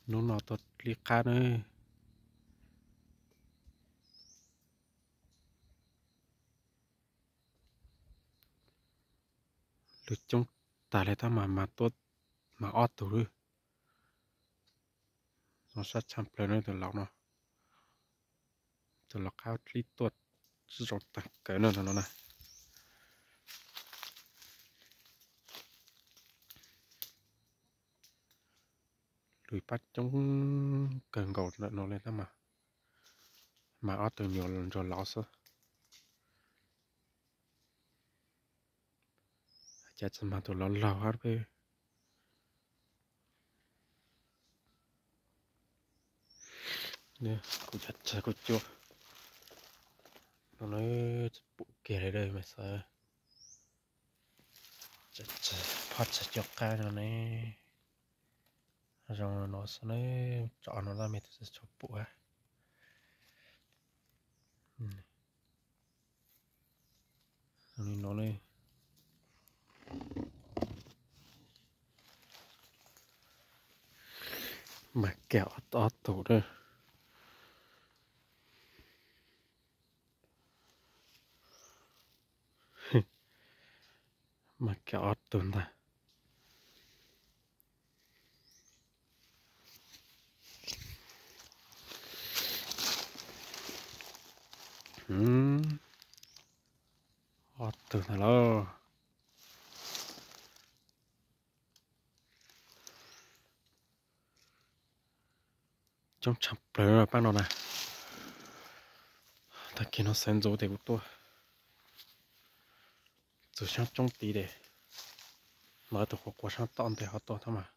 Hnub no tuaj dlib qab nawb. Lug coob tag li tab mas mas tuaj mas ob tug lawm. Zoo sab tshaj plaws na tus laus no. Tus laus qab dlib tuaj zoo tag kawg no no na. Lug pab coob kawg nkaus ntawm no li tab mas mas ob tug nyuam ntsuag laus xwb. Cas tsis mag tus laus laug hab peb. Kuv cov tsawg kuj cuab no na, tsis pum kiag li mej xav. Phoj tsawg cuab qab no ne. Zoo no xwb ne, tso no laj mej tus tsis tshua pum hab. Li no ne. Mas kiag ob tug na. Mas kiag ob tug ntag. Ob tug ntag lauj. Coob tshaj plaws pab no na. Tag kis no sawv ntxuv tes kuv tuaj txug saab tsoob tid tes, no tus quas quas saab tom ntej ho tuaj tab mas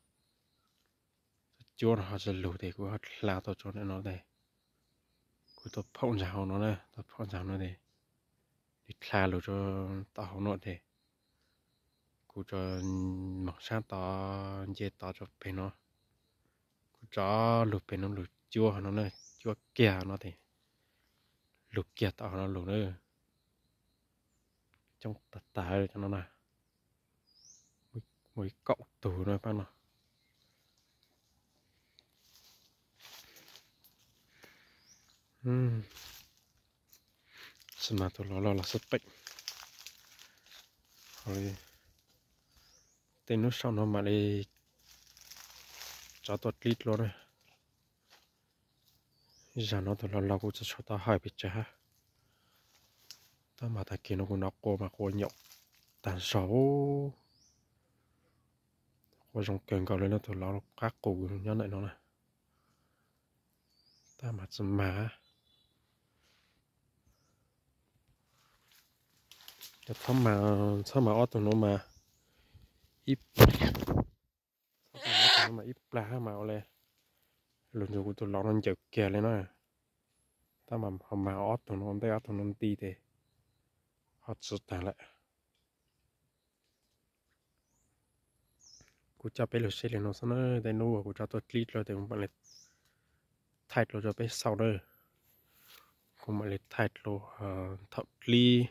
cuab no ho tsis lug tes kuv ho dlha tau tso ntawm no tes, kuv tuaj phaum ntsa hauv no na, tuaj phaum ntsa hauv no tes, nws dlha lug rau tom hauv no tes, kuv tso moog saab tod nce tod rau peg no, kuv tso lug peg no lug cuab no na, cuab kiag no tes, lug kiag tom hauv no lug na. Coob tag tag cov no na. Muaj ib kaum tug no pab no. Tsis mas tus laus laug los xub peem. Tej hnub saum no mam li tso tuaj dlib dlua na. Zag no tus laus laug kuv tsis tshua tau hais pes tsawg hab, tab mas tag kis no kuv nov quas mas quas nyaum tag zog. Quas zoo kawg nkaus li no, tus laus qab qus nyob ntawm no na. Tab mas tsis mag. Txhob mas, txhob mas ob tug no mas ib, txhob mas ob tug no mas ib plag hab mas ua le lug nrug kuv tus laus no ncaws kiag li na. Tab mas ho mas ob tug no ua ntej ob tug no nti tes ho tsis tag lawm. Kuv coj peb lug saib li no xwb na, tej hnub uas kuv tso tuaj dlib dlua tes kuv mam li thaij dlua rau peb xauj na. Kuv mam li thaij dlua thaum dlib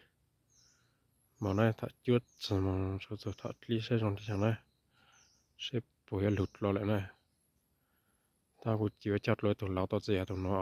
moog na, thaum cuab txug moog rau txug thaum dlib saib zoo li caag na, saib puas yuav lug dlua lawm na. Tab kuv tsis yuav coj dlua tus laus tuaj txug yog tus no.